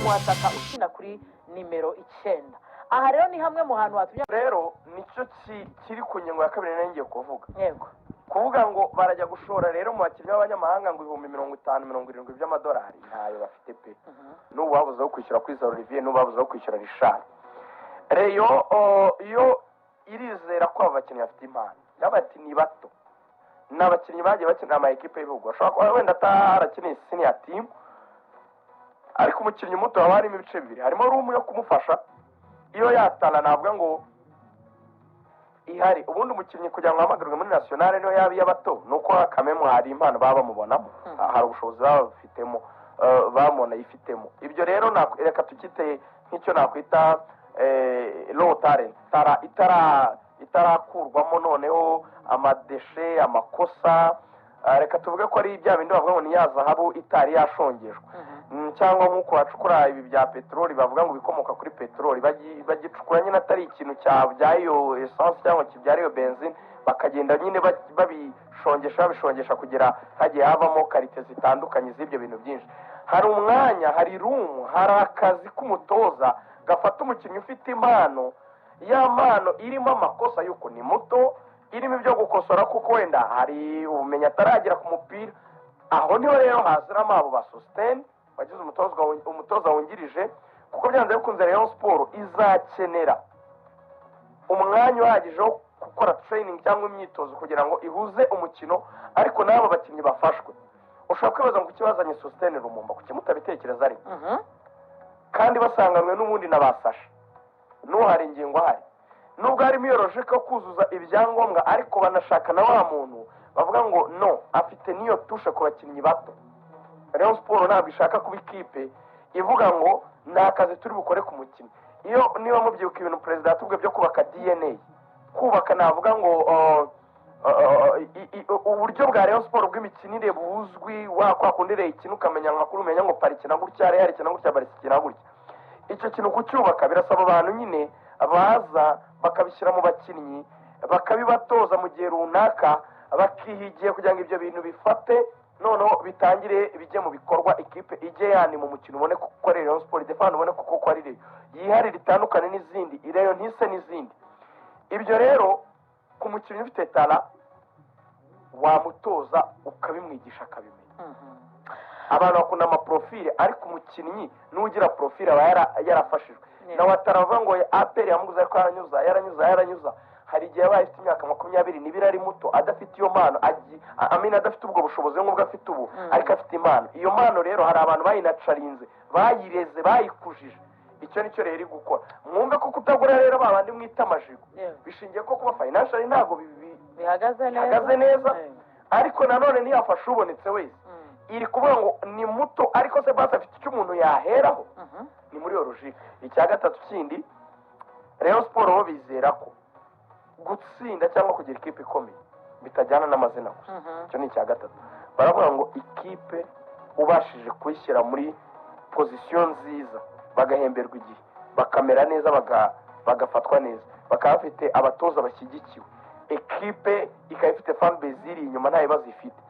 Umwataka ukina kuri nimero 9. Aha rero ni hamwe mu hantu hatumye Rero nicyo kiri ku ngingo ya kabiri nari ngiye kuvuga. Kuvuga ngo barajya gushora rero mu bakinnyi b'abanyamahanga ngo 50,000, 70,000 by'amadolari, ntayo bafite pe. N'ubu babuze aho kwishyura Kwizera Olivier, n'ubu babuze aho kwishyura Richard. Rayon yo irizera ko aba bakinnyi bafite impano. Yaba ati ni bato, ni abakinnyi bagiye bakinira ama ekipe y'ibihugu, ashobora kuba wenda atarakiniye senior team, ariko umukinnyi muto haba harimo ibice bibiri. Harimo room yo kumufasha iyo yatana, navuga ngo ihari. Ubundi umukinnyi kugira ngo ahamagarwe muri nationale, niyo yaba iy'abato, ni uko kamemu hari impano baba bamubonamo, hari ubushobozi baba bafitemo, bamubona yifitemo. Ibyo rero reka tukite nk'icyo nakwita raw talent, itarakurwamo noneho ama déchets, amakosa. Reka tuvuge ko ari bya bindi bavuga ngo ni ya zahabu itari yashongejwe. Cyangwa nk'uko bacukura ibi bya peteroli, bavuga ngo ibikomoka kuri peteroli bagicukura nyine atari ikintu cyabyaye iyo essence cyangwa kibyara iyo benzine, bakagenda nyine babishongesha, babishongesha kugera hagiye havamo qualité zitandukanye z'ibyo bintu byinshi. Hari umwanya, hari room, hari akazi k'umutoza gafata umukinnyi ufite impano, ya mpano irimo amakosa y'uko ni muto, irimo ibyo gukosora kuko wenda hari ubumenyi ataragera ku mupira. Aho niho rero haziramo abo ba Sositene wagize umutoza wungirije, kuko byanze bikunze Rayon Sports izakenera umwanya uhagije wo gukora training cyangwa imyitozo kugira ngo ihuze umukino, ariko n'abo bakinnyi bafashwe. Ushobora kwibaza ngo kuki bazanye Sositene Rumumba? Kuki mutabitekereza? Ariko kandi basanganwe n'ubundi na ba Sasha n'uhari ingingo ahari, nubwo harimo iyo logique yo kuzuza ibyangombwa, ariko banashaka na wa muntu bavuga ngo no afite n'iyo touche ku bakinnyi bato. Rayon Sports ntabwo ishaka kuba ikipe ivuga ngo ni akazi turi bukore ku mukinnyi. Iyo niba mubyibuka ibintu perezida yatubwiye byo kubaka DNA, kubaka navuga ngo uburyo bwa Rayon Sports bw'imikinire buzwi, wa kwa kundi Rayon ikina ukamenya nka kuri umenya ngo Paris ikina gutya, Real ikina gutya, Barca ikina gutya. Icyo kintu kucyubaka birasaba abantu nyine baza bakabishyira mu bakinnyi, bakabibatoza mu gihe runaka, bakiha igihe kugira ngo ibyo bintu bifate, noneho bitangire bijye mu bikorwa, ikipe ijye yani mu mukino ubone ko ari Rayon Sports idefana, ubone ko koko ari Rayon yiharira, itandukane n'izindi, Rayon ntise n'izindi. Ibyo rero ku mukinnyi ufite talent wamutoza ukabimwigisha akabimenya. Abantu bakunda ama profile, ariko umukinnyi n'ugira profile aba yarafashijwe. Nawe ataravuga ngo APR yamuguze, ariko yaranyuza, yaranyuza, yaranyuza. Hari igihe yabaye afite imyaka 22 ari muto, adafite iyo mpano, amina adafite ubwo bushobozi nk'ubwo afite ubu, ariko afite impano. Iyo mpano rero hari abantu bayinacarinze, bayireze, bayikujije. Icyo nicyo rero iri gukora. Mwumve ko kutagura rero ba bandi mwita amajigo bishingiye ko kuba financial ntabwo bihagaze neza. Bihagaze neza, ariko nanone ntiyafashe ubonetse wese. Iri kuvuga ngo ni muto, ariko se basi afite icyo umuntu yaheraho. Ni muri iyo logique. Icya gatatu kindi, Rayon Sports bo bizera ko gutsinda cyangwa kugira ikipe ikomeye bitajyana n'amazina gusa. Icyo ni icya gatatu. Baravuga ngo ikipe ubashije kuyishyira muri position nziza, bagahemberwa igihe, bakamera neza, bagafatwa neza, bakaba bafite abatoza bashyigikiwe, ekipe ikaba ifite fanbase iri inyuma, nta bibazo ifite.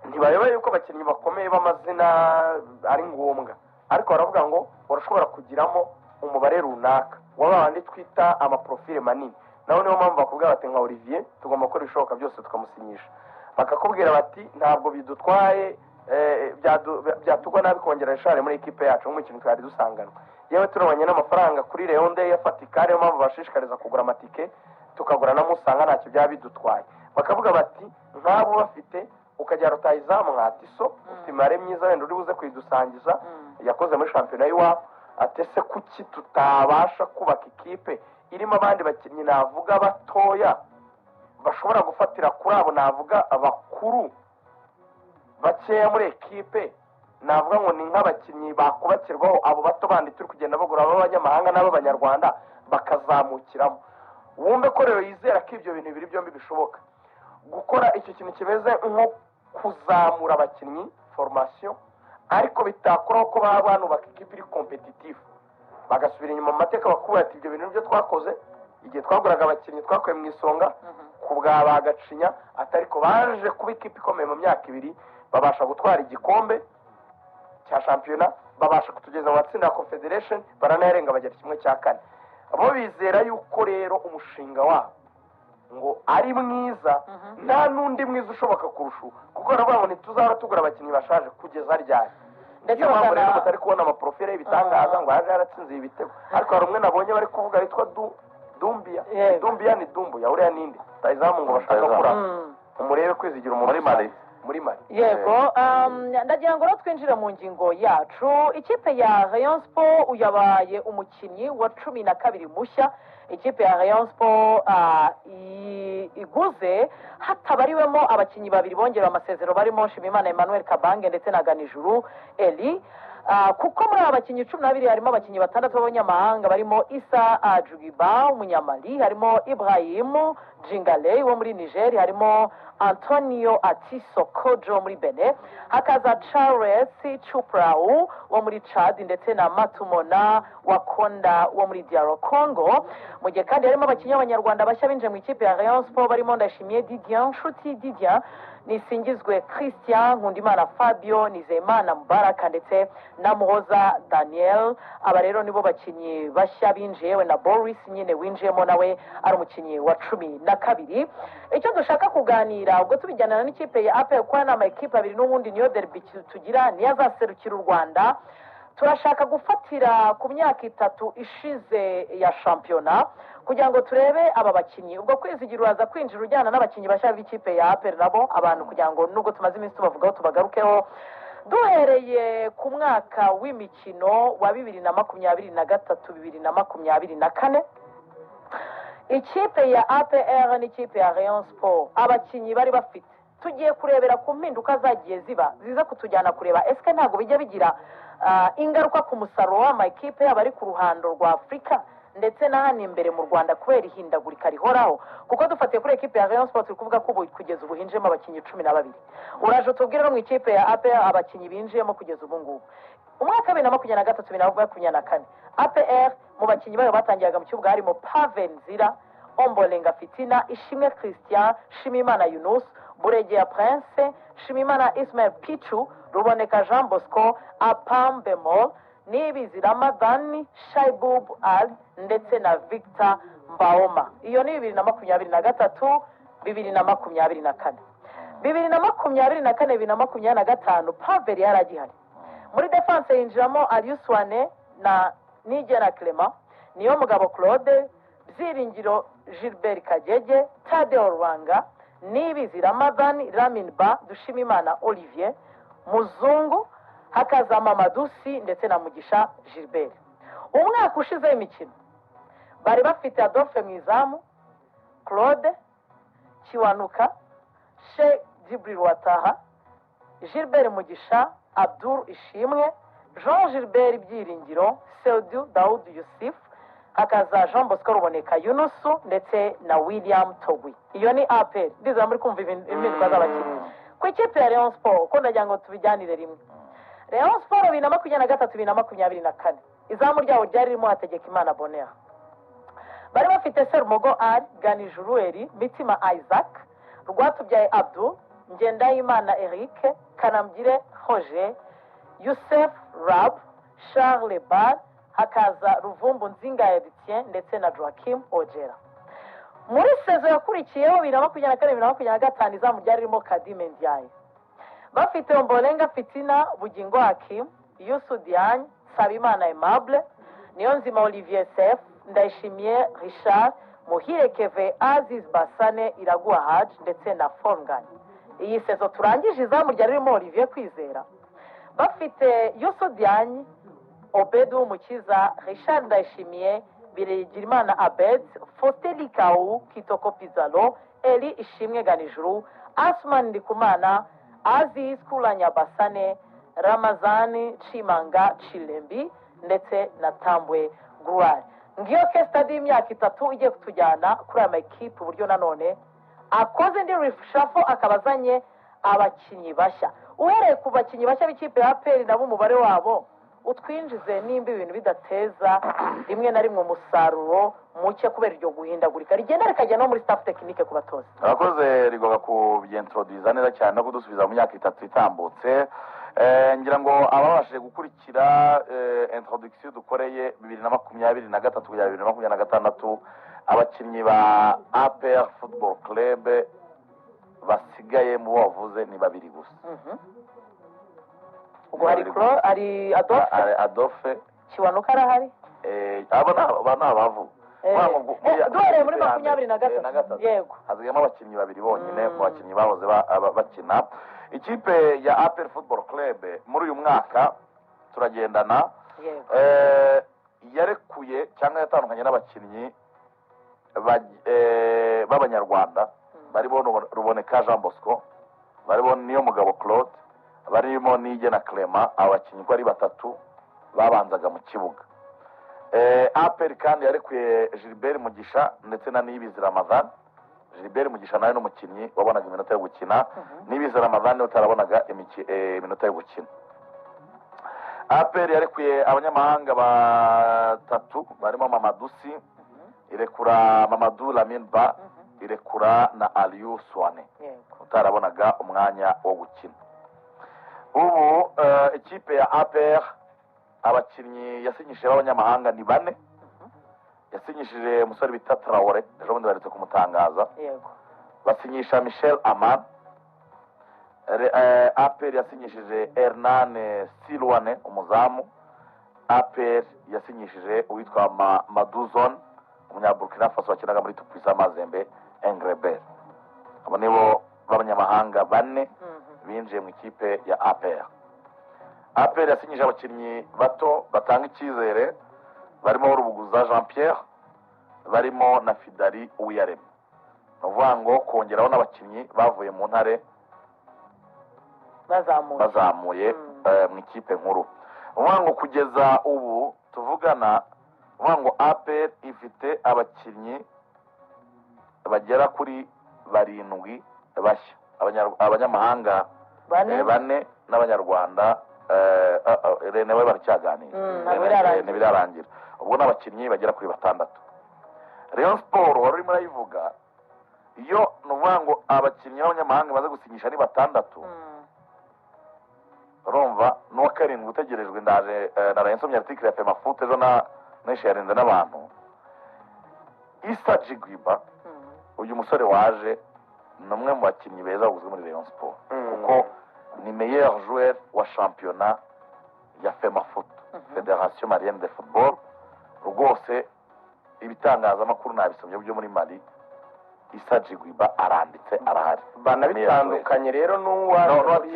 Ntibareba yuko abakinnyi bakomeye b'amazina ari ngombwa, ariko baravuga ngo urashobora kugiramo umubare runaka wa bandi twita ama profile manini. Naho niyo mpamvu bakubwira bati nka Olivier tugomba gukora ibishoboka byose tukamusinyisha. Bakakubwira bati ntabwo bidutwaye, byatugwa nabi kongera Richard muri ekipe yacu nk'umukinnyi twari dusanganwe. Yewe, turabonye n'amafaranga kuri Rayon Day afatika, ariyo mpamvu bashishikariza kugura amatike, tukagura na Musanga, ntacyo byaba bidutwaye. Bakavuga bati nk'abo bafite ukajya rutayizamu nka Tiso ufite imibare myiza, wenda uri buze kuyidusangiza, yakoze muri shampiyona y'iwabo. Ati ese kuki tutabasha kubaka ikipe irimo abandi bakinnyi navuga batoya bashobora gufatira kuri abo navuga abakuru bakeya muri ekipe? Navuga ngo ni nk'abakinnyi bakubakirwaho abo bato bandi turi kugenda bagura b'abanyamahanga n'ab'abanyarwanda bakazamukiramo. Wumve ko rero yizera ko ibyo bintu bibiri byombi bishoboka, gukora icyo kintu kimeze nko kuzamura abakinnyi, formation, ariko bitakuraho ko baba banubaka ikipe iri compétitive. Bagasubira inyuma mu mateka bakubwira ati ibyo bintu nibyo twakoze igihe twaguraga abakinnyi twakuye mu Isonga ku bwa ba Gacinya, atari ko baje kuba ikipe ikomeye mu myaka 2, babasha gutwara igikombe cya shampiyona. Babasha kutugeza mu matsinda ya Confederation, baranayarenga bagera 1/4. Bo bizera yuko rero umushinga wabo ngo ari mwiza, nta n'undi mwiza ushoboka kurusha uwo, kuko baravuga ngo ntituzahora tugura abakinnyi bashaje kugeza ryari. Ndetse Niyo mpamvu rero mutari kubona amaprofile y'ibitangaza ngo yaje yaratsinze ibi bitego, ariko hari umwe nabonye bari kuvuga witwa Dumbiya. Dumbiya ni Dumbuya, uriya ninde rutahizamu ngo bashaka Rutahizamu. kuraba, umurebe kwizigira umuntu Muri Mali. Muri Mali. Yego, ndagira ngo rero twinjire mu ngingo yacu. Ikipe ya Rayon Sport yabaye umukinnyi wa 12 mushya ikipe ya Rayon Sport iguze, hatabariwemo abakinnyi babiri bongerewe amasezerano barimo Nshimiyimana Emmanuel Kabange ndetse na Ganijuru Eli. Kuko muri aba bakinnyi 12 harimo abakinnyi batandatu b'abanyamahanga barimo Isa Jugiba umunyamali, harimo Ibrahim Jingale wo muri Niger, harimo Antonio Atiso Kojo wo muri Benin, hakaza Charles Chuprau wo muri Chad ndetse na Matumona Wakonda wo muri DR Congo. Mu gihe kandi harimo abakinnyi b'abanyarwanda bashya binjiye mu ikipe ya Rayon Sport barimo Ndayishimiye Didier, Nshuti Didier, Nisingizwe Christian, Nkundimana Fabio, Nizeyimana Mubaraka ndetse na Muhoza Daniel. Aba rero nibo bakinnyi bashya binjiye, we na Boris nyine winjiyemo nawe ari umukinnyi wa 12. Icyo dushaka kuganira ubwo tubijyanana n'ikipe ya APR, kuko aya ni amakipe abiri n'ubundi niyo derby tugira, niyo azaserukira u Rwanda. Turashaka gufatira ku myaka 3 ishize ya shampiyona kugira ngo turebe aba bakinnyi. Ubwo kwizigira uraza kwinjira ujyana n'abakinnyi bashya b'ikipe ya APR nabo abantu, kugira ngo nubwo tumaze iminsi tubavugaho tubagarukeho. Duhereye ku mwaka w'imikino wa 2023, 2024, ikipe ya APR n'ikipe ya Rayon Sport abakinnyi bari bafite, tugiye kurebera ku mpinduka zagiye ziba ziza kutujyana kureba ese ntabwo bijya bigira ingaruka ku musaruro w'amakipe yaba ari ku ruhando rwa Afurika ndetse na hano imbere mu Rwanda kubera ihindagurika rihoraho. Kuko dufatiye kuri ekipe ya Rayon Sport, turi kuvuga ko ubu kugeza ubu hinjiyemo abakinnyi 12. Uraje utubwire no mu ikipe ya APR abakinnyi binjiyemo kugeza ubu ngubu. Umwaka 2023, 2024, APR mu bakinnyi bayo batangiraga mu kibuga harimo Paven Nzira, Ombolenga Fitina, Ishimwe Christian, Shimimana Yunus, Buregeya Prince, Shimimana Ismail Pichu, Ruboneka Jean Bosco, Apam Bemol, Niyibizi Ramadhan, Shaibub Ali ndetse na Victor Mbaoma. Iyo ni 2023, 2024. 2024, 2025, Pavel yari agihari. Muri defense yinjiramo Aliou Swane na Nigena Clement, Niyomugabo Claude, Byiringiro Gilbert Kagege, Tadeo Rwanga, Niyibizi Ramadhan, Lamin Ba, Dushimimana Olivier, Muzungu, hakaza Mamadou Sy ndetse na Mugisha Gilbert. Umwaka ushize w'imikino bari bafite Adolphe mu izamu, Claude Kiwanuka, Sheikh Djibril Wataha, Gilbert Mugisha, Abdul Ishimwe, Jean Gilbert Byiringiro, Seydou Daoud Yusuf, hakaza Jean Bosco Ruboneka Yunusu ndetse na William Togui. Iyo ni APR. Ndizera muri kumva impinduka z'abakinnyi. Ku ikipe ya Rayon Sport, uko ndagira ngo tubijyanire rimwe. Rayon Sport 2023, 2024, izamu ryabo ryari ririmo Hategekimana Bonheur. Bari bafite Serumogo Ali, Ganijuru Eri, Mitima Isaac, Rwatubyaye Abdul, Ngendahimana Eric, Kanamugire Roger, Youssef Rab, Charles Bar, hakaza Ruvumbu Nzinga Etienne ndetse na Joachim Ojera. Muri saison yakurikiyeho 2024, 2025, izamu ryari ririmo Kadime Ndiaye. Bafite Ombolenga Fitina, Bugingo Hakim, Youssou Diagne, Nsabimana Aimable, Niyonzima Olivier Sef, Ndayishimiye Richard, Muhire Keve, Aziz Basane, Iraguha Hadj ndetse na Fongani. Iyi saison turangije izamu ryari ririmo Olivier Kwizera. Bafite Youssou Diagne, Obedu Mukiza, Richard Ndayishimiye, Biregirimana Abed, Faustin Likau, Kitoko Pizalo, Eli Ishimwe Ganijuru, Asman Ndikumana, Aziz Kulanya Basane, Ramazani Chimanga Chilembi ndetse na Tambwe Gruari. Ngiyo case study y'imyaka 3 igiye kutujyana kuri aya makipe, uburyo nanone akoze indi reshuffle akaba azanye abakinnyi bashya. Uhereye ku bakinnyi bashya b'ikipe ya APR nabo umubare wabo utwinjize nimba ibintu bidateza rimwe na rimwe umusaruro muke kubera iryo guhindagurika rigenda rikajya no muri staff technique ku batoza. Abakoze rigoga kubyentroduza neza cyane no kudusubiza mu myaka 3 itambutse. Ngira ngo ababashije gukurikira introduction dukoreye 2023 kugera 2026, abakinnyi ba APR Football Club basigaye mu bo wavuze ni babiri gusa. Ubwo hari Kuro, hari Adolphe. Adolphe. Kiwanuka arahari. Abo ni aba ni abavuga. Duhereye muri 23, yego. Hasigayemo abakinnyi babiri bonyine mu bakinnyi bahoze bakina ikipe ya APR Football Club. Muri uyu mwaka turagendana, yarekuye cyangwa yatandukanye n'abakinnyi b'Abanyarwanda barimo Ruboneka Jean Bosco, barimo Niyo Mugabo Claude, barimo Niyigena Clement. Abakinnyi uko ari batatu babanzaga mu kibuga. APR kandi yarekuye Gilbert Mugisha ndetse na Niyibizi Ramadhan. Gilbert Mugisha nawe ni umukinnyi wabonaga iminota yo gukina, Niyibizi Ramadhan niwe utarabonaga iminota yo gukina. APR yarekuye abanyamahanga batatu barimo Mamadou Sy, irekura Mamadou Lamine Ba, irekura na Aliou Souane utarabonaga umwanya wo gukina. Ubu ikipe ya APR abakinnyi yasinyishije b'abanyamahanga ni bane. Yasinyishije umusore bita Traore, ejo bundi baherutse kumutangaza. Basinyisha Michel Aman. APR yasinyishije Hernan Silwane, umuzamu. APR yasinyishije uwitwa Maduzone, umunyaburkina Faso wakinaga muri Tout-Puissant Mazembe Engrebert. Abo nibo b'abanyamahanga bane binjiye mu ikipe ya APR. APR yasinyije abakinnyi bato batanga icyizere barimo Rubuguza Jean Pierre, barimo na Fidali Uwiyaremye. Ni ukuvuga ngo kongeraho n'abakinnyi bavuye mu Ntare bazamuye bazamuye mu ikipe nkuru. Ni ukuvuga ngo kugeza ubu tuvugana, ni ukuvuga ngo APR ifite abakinnyi bagera kuri barindwi bashya. Abanyamahanga bane, bane n'Abanyarwanda Rene we baracyaganira. Ntabwo Rene, birarangira. Ntibirarangira. Ubwo n'abakinnyi bagera kuri batandatu. Rayon Sport wari urimo urayivuga, iyo ni ukuvuga ngo abakinnyi b'abanyamahanga baze gusinyisha ni batandatu. Urumva n'uwa karindwi utegerejwe. Ndaje, naraye nsomye article ya Femafoot ejo na nisharinze n'abantu, Issa Jigwiba. Uyu musore waje ni umwe mu bakinnyi beza baguzwe muri Rayon Sport, kuko ni meilleur joueur wa shampiyona ya Femafoot, Fédération Malienne de Football. Rwose ibitangazamakuru nabisomye byo muri Mali, Issa Jigwiba aranditse, arahari. Banabitandukanye rero n'uwaje No, muri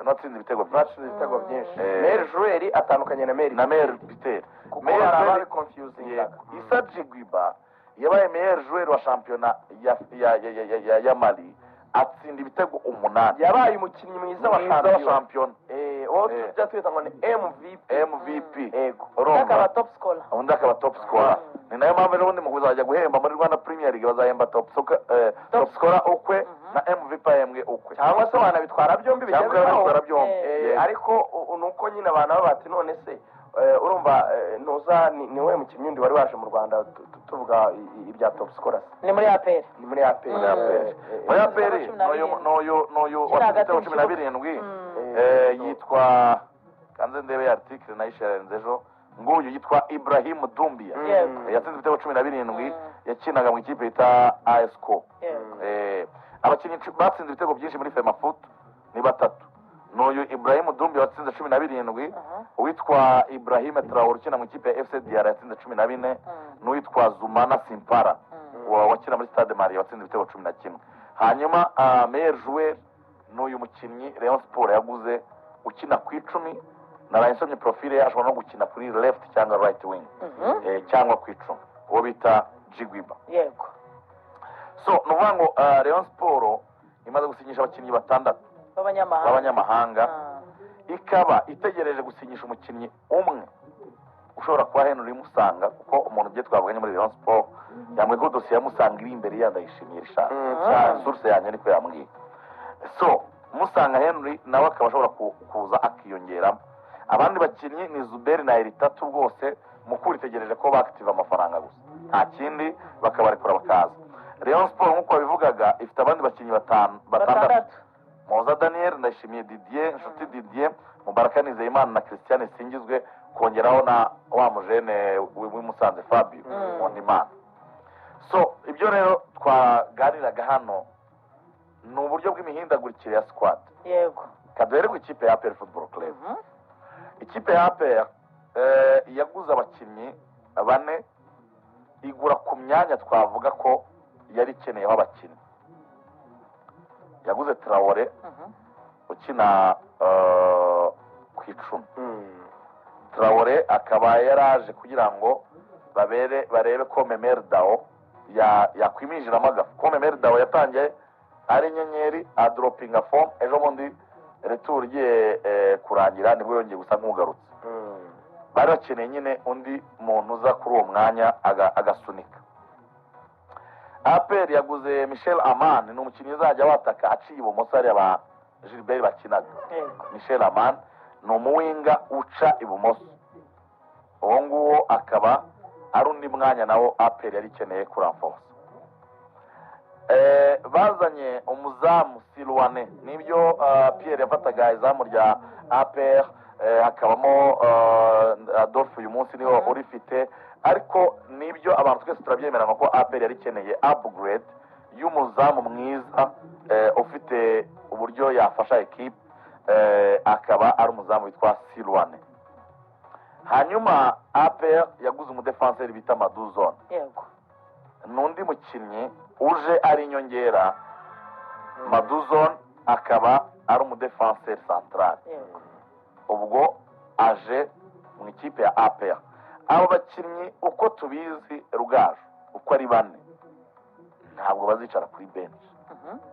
n'uwatsinze ibitego byinshi. N'uwatsinze ibitego byinshi. Meilleur joueur atandukanye na meilleur Na meilleur buteur. Kuko Meilleur hari joueur- ababi confusingaga. Yego. Issa Jigwiba yabaye meilleur joueur wa shampiyona ya Mali, atsinda ibitego 8. Yabaye umukinnyi mwiza wa Mwiza wa shampiyona. shampiyona. Uwo tujya twita ngo ni MVP. MVP. Ego. Urumva akaba top scorer. Undi akaba top scorer. Ni nayo mpamvu ejo bundi mu kuzajya guhemba muri Rwanda Premier League bazahemba top scorer ukwe na MVP ahembwe ukwe. Cyangwa se wanabitwara byombi, bijya Cyangwa bibaho. babitwara byombi. Ariko ni uko nyine abantu baba bati none se urumva ntuza ni we mukinnyi wundi wari waje mu Rwanda tuvuga ibya top scorers? Ni muri APR. Ni muri APR. Muri APR, muri APR. 17. N'uyu Kiri watsinze hagati ibitego mu cumi na kibuga. birindwi, yitwa kanze ndebe ya article nayisharenze ejo, nguyu yitwa Ibrahim Dumbia. Yatsinze ibitego 17. Yakinaga mu ikipe yita ASCO. Abakinnyi batsinze ibitego byinshi muri Femafoot ni batatu: n'uyu Ibrahim Dumbia watsinze 17, uwitwa Ibrahim Traore ukina mu ikipe ya FC Diarra yatsinze 14, n'uwitwa Zumana Simpara wakina muri Stade Maria watsinze ibitego 11. Hanyuma meilleur joueur n'uyu mukinnyi Rayon Sport yaguze ukina ku 10. Naraye nsomye profile ye, ashobora no gukina kuri left cyangwa right wing, cyangwa ku 10, uwo bita Jigwiba. So ni ukuvuga ngo Rayon Sport imaze gusinyisha abakinnyi batandatu b'abanyamahanga. B'abanyamahanga. Ikaba itegereje gusinyisha umukinnyi umwe ushobora kuba Henry Musanga, kuko umuntu ugiye twavuganye muri Rayon Sport yambwiye ko dosiye ya Musanga iri imbere ya Ndayishimiye Richard. Cyane. Source yanjye niko yambwiye. So Musanga Henry nawe akaba ashobora kuza akiyongeramo. Abandi bakinnyi ni Zuberi na Eritatu. Rwose Mukuru itegereje ko bakitiva amafaranga gusa, nta kindi, bakabarekura bakaza. Rayon Sport nk'uko babivugaga ifite abandi bakinnyi batanu, batandatu. Batandatu. Muhoza Daniel, Ndayishimiye Didier, Nshuti Didier, Mubaraka Nizeyimana na Christian Singizwe, kongeraho na wa mujene w'i Musanze Fabio Nkundimana. So ibyo rero twaganiraga hano ni uburyo bw'imihindagurikire ya squad. Kaduhere ku ikipe ya APR Football Club. Ikipe ya APR yaguze abakinnyi bane, igura ku myanya twavuga ko yari ikeneyeho abakinnyi. Yaguze Traore ukina ku 10. Traore akaba yaraje kugira ngo babere barebe ko Memel Dao yakwiminjiramo agafu, ko Memel Dao yatangiye ari inyenyeri, adropinga form ejo bundi, retour igiye kurangira nibwo yongeye gusa nk'ugarutse. Bari bakeneye nyine undi muntu uza kuri uwo mwanya agasunika. APR yaguze Michel Aman, ni umukinnyi uzajya wataka aciye ibumoso hariya ba Gilbert bakinaga. Michel Aman ni umuwinger uca ibumoso, uwo nguwo akaba ari undi mwanya nawo APR yari ikeneye kuramforsa. Bazanye umuzamu Silwane, nibyo, Pierre yafataga izamu rya APR, hakabamo Adolphe, uyu munsi niwe urifite. Ariko nibyo, abantu twese turabyemera ko APR yari ikeneye upgrade y'umuzamu mwiza, ufite uburyo yafasha ekipe, akaba ari umuzamu witwa Silwane. Hanyuma APR yaguze umudefanseri bita Maduzone. N'undi mukinnyi uje ari inyongera. Maduzone akaba ari umudefanseri central. Ubwo aje mu ikipe ya APR. Abo bakinnyi uko tubizi, Rugaju, uko ari bane ntabwo bazicara kuri benshi,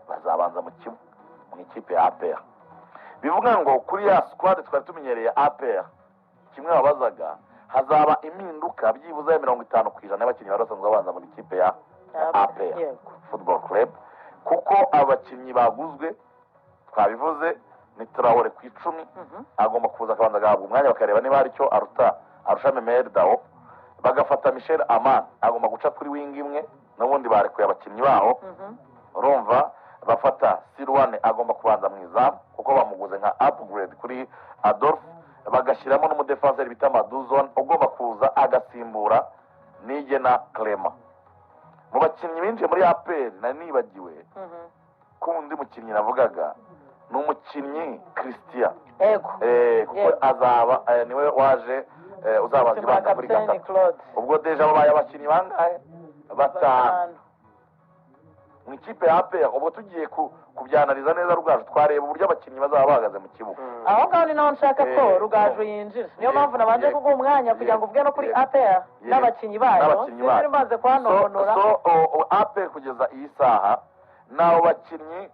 bazabanza mu kibuga mu ikipe ya APR. Bivuga ngo kuri ya squad twari tumenyereye APR, kimwe wabazaga, hazaba impinduka byibuze ya 50% y'abakinnyi bari basanzwe babanza mu ikipe ya APR Football Club, kuko abakinnyi baguzwe twabivuze ni Traore ku 10, agomba kuza akabanza agahabwa umwanya, bakareba niba hari icyo aruta arusha Memel Dao. Bagafata Michel Aman, agomba guca kuri wing imwe, n'ubundi barekuye abakinnyi baho. Urumva, bafata Sirwane, agomba kubanza mu izamu kuko bamuguze nka upgrade kuri Adolphe. Bagashyiramo n'umudefanseri bita Maduzone ugomba kuza agasimbura Nigena Clement. Mu bakinnyi binjiye muri APR, nari nibagiwe ko undi mukinnyi navugaga ni umukinnyi Christian. Kuko azaba niwe waje, uzabanza Simbura ibanza kuri kapiteni gatatu. Claude. Ubwo déjà babaye abakinnyi bangahe? Batanu mu ikipe ya APR. Ubwo tugiye kubyanariza neza, Rugaju, twareba uburyo abakinnyi bazaba bahagaze mu kibuga. Aho ngaho ni naho nshaka ko Rugaju yinjira, niyo mpamvu nabanje kuguha umwanya kugira ngo uvuge no kuri APR n'abakinnyi bayo. N'abakinnyi bayo. Sinari maze kuhanonora. So APR kugeza iyi saha ni abo bakinnyi,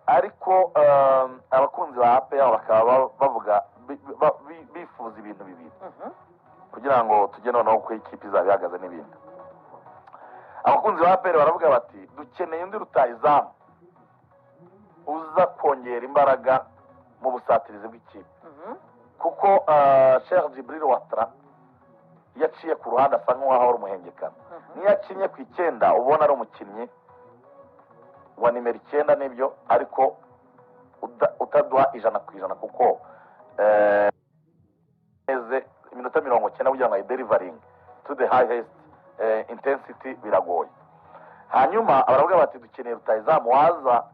ariko abakunzi ba APR bakaba bavuga bifuza ibintu bibiri kugira ngo tujye noneho uko ikipe izaba ihagaze n'ibindi. Abakunzi ba APR baravuga bati dukeneye undi rutayizamu uza kongera imbaraga mu busatirizi bw'ikipe, kuko Cheikh Djibril Ouattara yaciye ku ruhande asa nk'uwaho ari umuhengekano. Niyo akinnye ku 9 ubona ari umukinnyi wa nimero 9, nibyo, ariko utaduha 100%, kuko eze iminota 90 kugira ngo ayideliveringe to the highest intensity biragoye. Hanyuma baravuga bati dukeneye rutayizamu waza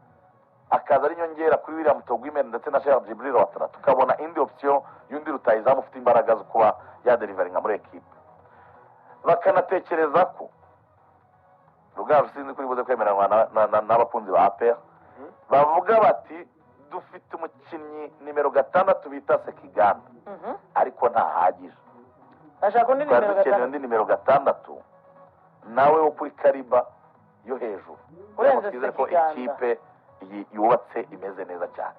akaza ari inyongera kuri William Togui Mel ndetse na Cheikh Djibril Ouattara, tukabona indi option y'undi rutayizamu ufite imbaraga zo kuba yadeliveringa muri ekipe. Bakanatekereza ko, Rugaju, sinzi kuri buze kwemeranwa n'abakunzi ba APR, bavuga bati dufite umukinnyi nimero 6 bita Sekiganda, ariko ntahagije. Bashaka undi Twari nimero dukeneye 6. undi nimero 6 nawe wo kuri calibre yo hejuru kugira ngo Urenze twizere ko Sekiganda. ikipe iyi yubatse imeze neza cyane.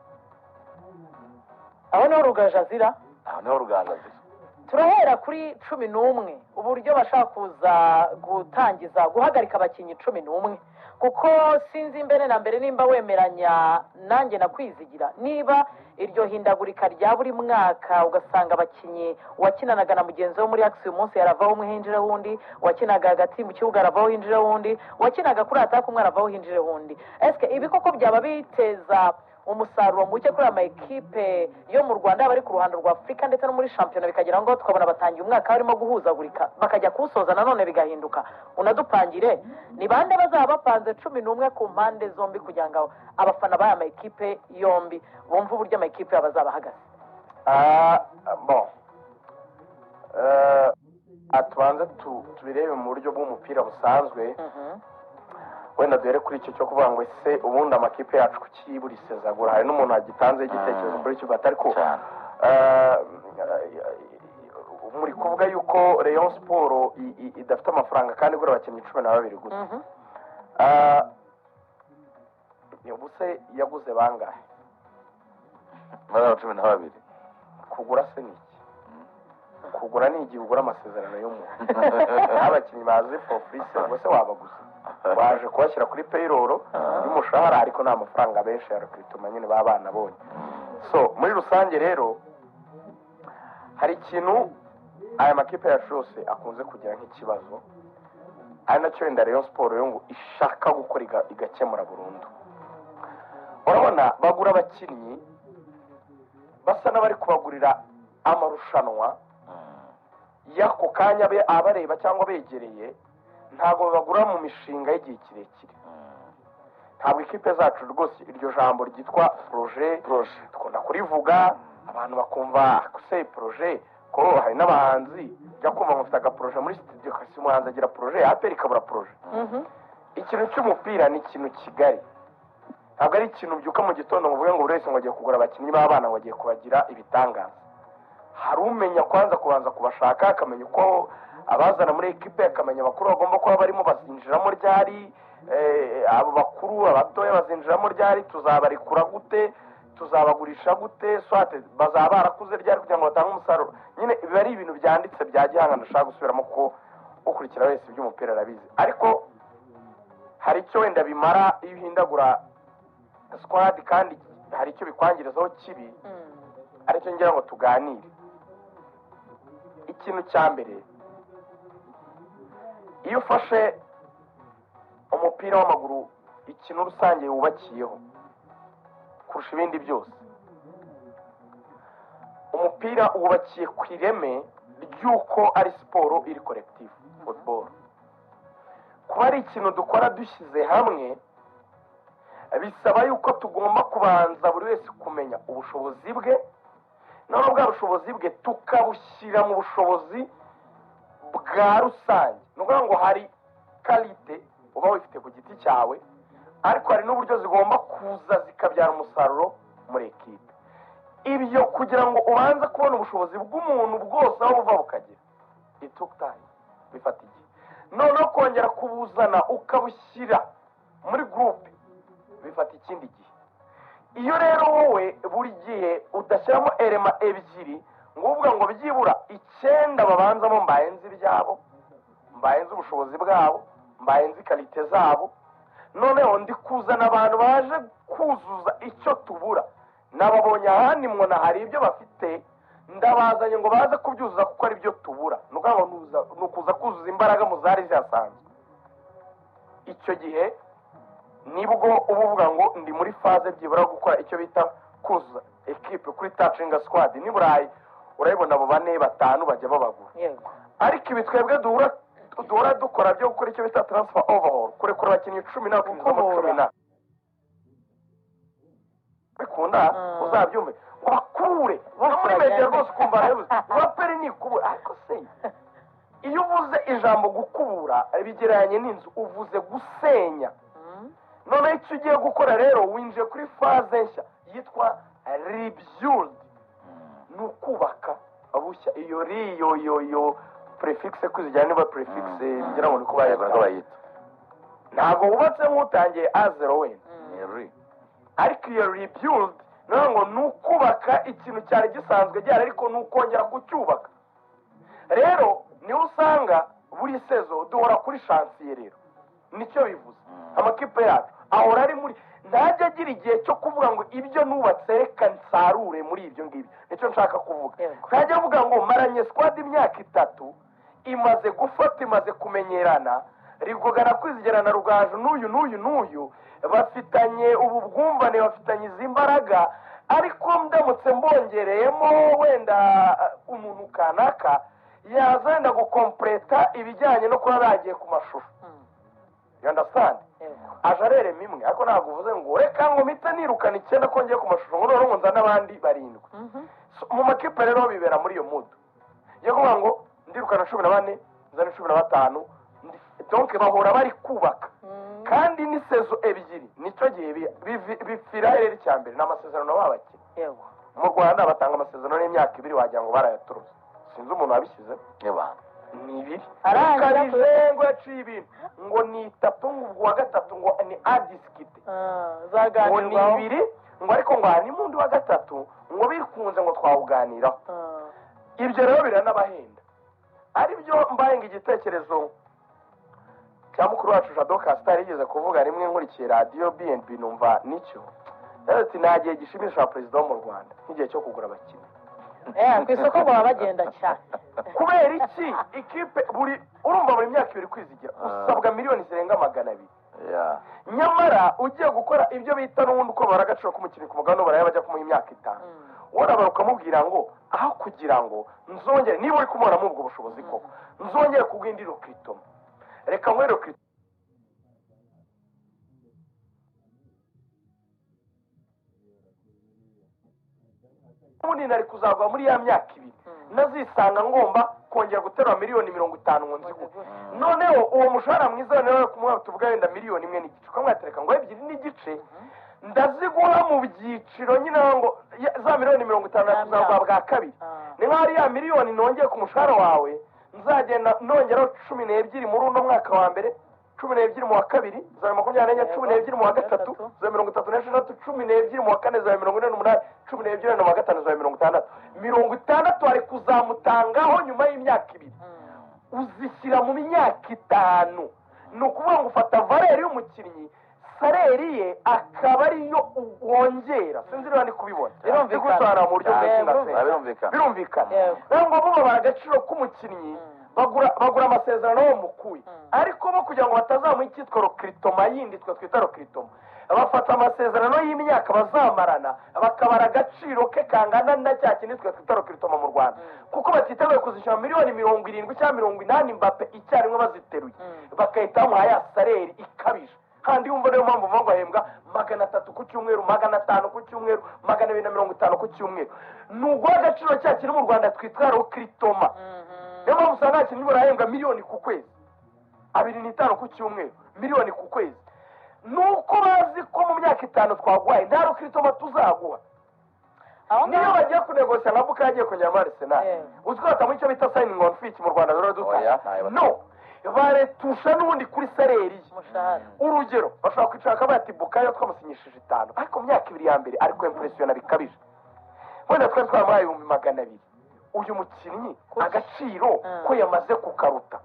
Aho niho Rugaju azira. Aho niho Rugaju azira. Turahera kuri 11, uburyo bashaka kuza gutangiza guhagarika abakinnyi 11, kuko sinzi mbere na mbere nimba wemeranya nanjye na Kwizigira, niba iryo hindagurika rya buri mwaka, ugasanga abakinnyi wakinanaga na mugenzi we muri axe uyu munsi yaravaho umwe hinjireho undi, wakinaga hagati mu kibuga aravaho hinjireho undi, wakinaga kuri attaque umwe aravaho hinjireho undi, esike ibi koko byaba biteza Umusaruro muke kuri aya makipe yo mu Rwanda, yaba ari ku ruhando rwa Afurika ndetse no muri shampiyona, bikagera ngo tukabona batangiye umwaka barimo guhuzagurika, bakajya kuwusoza nanone bigahinduka. Unadupangire ni bande bazaba bapanze 11 ku mpande zombi, kugira ngo abafana b'aya makipe yombi bumve uburyo amakipe yabo azaba ahagaze. Ah, bon. Tubanze tubirebe mu buryo bw'umupira busanzwe. Wenda duhere kuri icyo cyo kuvuga ngo ese ubundi amakipe yacu kuki buri sezagura? Hari n'umuntu wagitanzeho igitekerezo kuri icyo, ariko Cyane. Muri kuvuga yuko Rayon Sport idafite amafaranga kandi igura abakinnyi 12 gusa. Ubu se yaguze bangahe? Muri abo 12. Kugura se ni iki? Kugura ni igihe ugura amasezerano y'umuntu. N'abakinnyi bazi for free se, ubwo se wabaguze? Waje kubashyira kuri payroll y'umushahara, ariko nta mafaranga benshi ya recruitment nyine baba banabonye. So muri rusange rero, hari ikintu aya makipe yacu yose akunze kugira nk'ikibazo, ari nacyo wenda Rayon Sport yo ngo ishaka gukora igakemura burundu. Urabona bagura abakinnyi basa n'abari kubagurira amarushanwa y'ako kanya abareba cyangwa begereye. Ntabwo babagura mu mishinga y'igihe kirekire. Ntabwo ikipe zacu rwose, iryo jambo ryitwa projet dukunda kurivuga, abantu bakumva se projet, ko hari n'abahanzi ujya kumva ngo mfite agaprojet muri studio. Kasi umuhanzi agira projet, APR ikabura projet. Ikintu cy'umupira ni ikintu kigari, ntabwo ari ikintu ubyuka mu gitondo ngo uvuge ngo buri wese ngo agiye kugura abakinnyi b'abana, ngo agiye kubagira ibitangaza. Hari umenya kwanza kubanza kubashaka, akamenya uko abazana muri ekipe, akamenya abakuru bagomba kuba barimo bazinjiramo ryari, abo bakuru, abatoya bazinjiramo ryari, tuzabarekura gute, tuzabagurisha gute, swate bazaba barakuze ryari kugira ngo batange umusaruro. Nyine biba ari ibintu byanditse bya gihanga ndashaka gusubiramo, kuko ukurikira wese iby'umupira arabizi. Ariko hari icyo wenda bimara iyo uhindagura squad, kandi hari icyo bikwangirizaho kibi, aricyo ngira ngo tuganire. Ikintu cya mbere, iyo ufashe umupira w'amaguru, ikintu rusange wubakiyeho kurusha ibindi byose, umupira wubakiye ku ireme ry'uko ari siporo iri collective football. Kuba ari ikintu dukora dushyize hamwe, bisaba yuko tugomba kubanza buri wese kumenya ubushobozi bwe, noneho bwa bushobozi bwe tukabushyira mu bushobozi bwa rusange. Ni ukuvuga ngo hari qualité uba wifite ku giti cyawe, ariko hari n'uburyo zigomba kuza zikabyara umusaruro muri ekipe. Ibyo kugira ngo ubanze kubona ubushobozi bw'umuntu bwose aho buva bukagera, it took time, bifata igihe. Noneho kongera kubuzana ukabushyira muri groupe bifata ikindi gihe. Iyo rero wowe buri gihe udashyiramo éléments ebyiri, ngo uvuga ngo byibura icyenda babanzamo mbaye nzi ibyabo, mbaye nzi ubushobozi bwabo, mbaye nzi qualité zabo, noneho ndi kuzana abantu baje kuzuza icyo tubura, nababonye ahandi mbona hari ibyo bafite, ndabazanye ngo baze kubyuzuza kuko ari byo tubura. Ni ukuvuga ngo ni ukuza kuzuza imbaraga mu zari zihasanzwe. Icyo gihe nibwo uba uvuga ngo ndi muri phase byibura gukora icyo bita kuzuza ekipe kuri touching squad. Ni Burayi urabibona, abo bane batanu bajya babagura. Ariko ibi twebwe duhora dukora byo gukora icyo bita transfer overhaul, kurekura abakinnyi 10 na bakinjizamo Gukubura. 10 na bikunda. Uzabyumve ngo bakure no muri Bose media bajyane. Rwose ukumva arabivuze ngo APR ni ikubura. Ariko se iyo uvuze ijambo gukubura bigereranye n'inzu, uvuze gusenya. Noneho icyo ugiye gukora rero, winjiye kuri phase nshya yitwa rebuild, ni ukubaka bushya. Iyo ri yo yo yo préfixe kwizigera, niba préfixe ngira ngo niko Yego, niko bayita. Bayita. Ntabwo wubatse nk'utangiye a zéro wenda. Ni ri. Ariko iyo rebuild niyo ngo ni ukubaka ikintu cyari gisanzwe gihari, ariko ni ukongera kucyubaka. Rero niho usanga buri saison duhora kuri chantier. Rero nicyo bivuze, amakipe yacu ahora ari muri, ntajya agira igihe cyo kuvuga ngo ibyo nubatse reka nsarure muri ibyo ngibyo. Nicyo nshaka kuvuga. Ntajya avuga ngo maranye squad imyaka 3, imaze gufata, imaze kumenyerana, rigogana, kwizigerana, Rugaju n'uyu n'uyu n'uyu. Bafitanye ubu bwumvane, bafitanye izi mbaraga, ariko ndamutse mbongereyemo wenda umuntu kanaka yaza wenda gukompleta ibijyanye no kuba bagiye ku mashusho. You understand? Aje arerema imwe, ariko ntabwo uvuze ngo reka ngo mpite nirukana icyenda ko ngiye ku mashusho, ngo noneho ngo nzane abandi barindwi. So, mu makipe rero bibera muri iyo mood yo kuvuga ngo ndirukana 14, nzane 15. Donc bahora bari kubaka, kandi ni saison 2 nicyo gihe bipfira. Rero icya mbere ni amasezerano b'abakinnyi. Mu Rwanda batanga amasezerano y'imyaka 2, wagira ngo barayaturuse, sinzi umuntu wabishyize. Niba Ni 2. Arangira. Ukabije ngo yaciye ibintu ngo ni 3, ngo ubwo wa gatatu ngo ni à discuter, ngo ni Zaganirwaho. 2, ngo ariko ngo hari n'undi wa gatatu ngo bikunze ngo twawuganiraho. Ibyo rero biranabahenda. Ari byo mbaye ngo igitekerezo cya mukuru wacu Jado Castar yigeze kuvuga rimwe, nkurikiye radiyo BNB, numva nicyo. Yagize ati: "Nta gihe gishimisha perezida wo mu Rwanda nk'igihe cyo kugura abakinnyi." Ku isoko ngo baba bagenda cyane. Kubera iki? Ikipe buri, urumva, buri myaka 2 kwizigira usabwa miliyoni zirenga 200. Nyamara ugiye gukora ibyo bita n'ubundi uko babara agaciro k'umukinnyi ku mugabane w'Uburayi, bajya kumuha imyaka 5, warabara ukamubwira ngo aho kugira ngo nzongere, niba uri kumubonamo ubwo bushobozi koko, nzongere kuguha indi recrutement, reka nguhe recrutement ubundi nari kuzagwa muri ya myaka 2, nazisanga ngomba kongera guterura miliyoni 50 ngo nziguhe. Noneho uwo mushahara mwiza noneho kumuha, tuvuga wenda miliyoni 1.5, ukamwatereka ngo 2.5 ndaziguha mu byiciro nyine, ngo za miliyoni 50 nakuzaguha bwa kabiri. Ni nk'aho ari ya miliyoni nongeye ku mushahara wawe, nzagenda nongeraho 12 muri uno mwaka wa mbere, 12 mu wa kabiri za 24, 12 mu wa gatatu za 36, 12 mu wa kane za 48, 12 mu wa gatanu za 60. 60 ari kuzamutangaho nyuma y'imyaka 2, uzishyira mu myaka 5. Ni ukuvuga ngo ufata valeur y'umukinnyi, salaire ye akaba ariyo wongera. Sinzi niba ndi kubibona. Birumvikana. Ndi kubisobanura mu buryo Yego. bw'insinga. Birumvikana. Birumvikana. Yego. Rero ngo bo babara agaciro k'umukinnyi, bagura amasezerano bamukuye, ariko bo kugira ngo batazamuha icyitwa recrutement yindi twe twita recrutement, bafata amasezerano y'imyaka bazamarana, bakabara agaciro ke kangana na cya kindi twe twita recrutement mu Rwanda, kuko batiteguye kuzishyura miliyoni 70 cyangwa 80 Mbappe icyarimwe baziteruye, bagahita bamuha ya salaire ikabije. Kandi yumva niyo mpamvu uvuga ngo ahembwa 300 ku cyumweru, 500 ku cyumweru, 250 ku cyumweru. Ni uguha agaciro cya kintu mu Rwanda twitwa recrutement. Niyo mpamvu usanga nta kintu barahembwa miliyoni ku kwezi, 2.5 ku cyumweru, miliyoni ku kwezi, ni uko bazi ko mu myaka 5 twaguhaye nta recrutement tuzaguha. Aho Niyo ngaho bagiye kunegosiya nka Bukayo agiye kongera muri Arsenal, uzi ko batamuha icyo bita signing on fee mu Rwanda rero Oya, dutanga? ntayo. No baretusha n'ubundi kuri salaire ye. Umushahara. Urugero, bashobora kwicara bakavuga ati: "Bukayo twamusinyishije 5, ariko mu myaka 2 ya mbere ari kwempresiyona bikabije, wenda twari twaramuhaye 200,000. Uyu mukinnyi Kuki? agaciro ko yamaze kukaruta,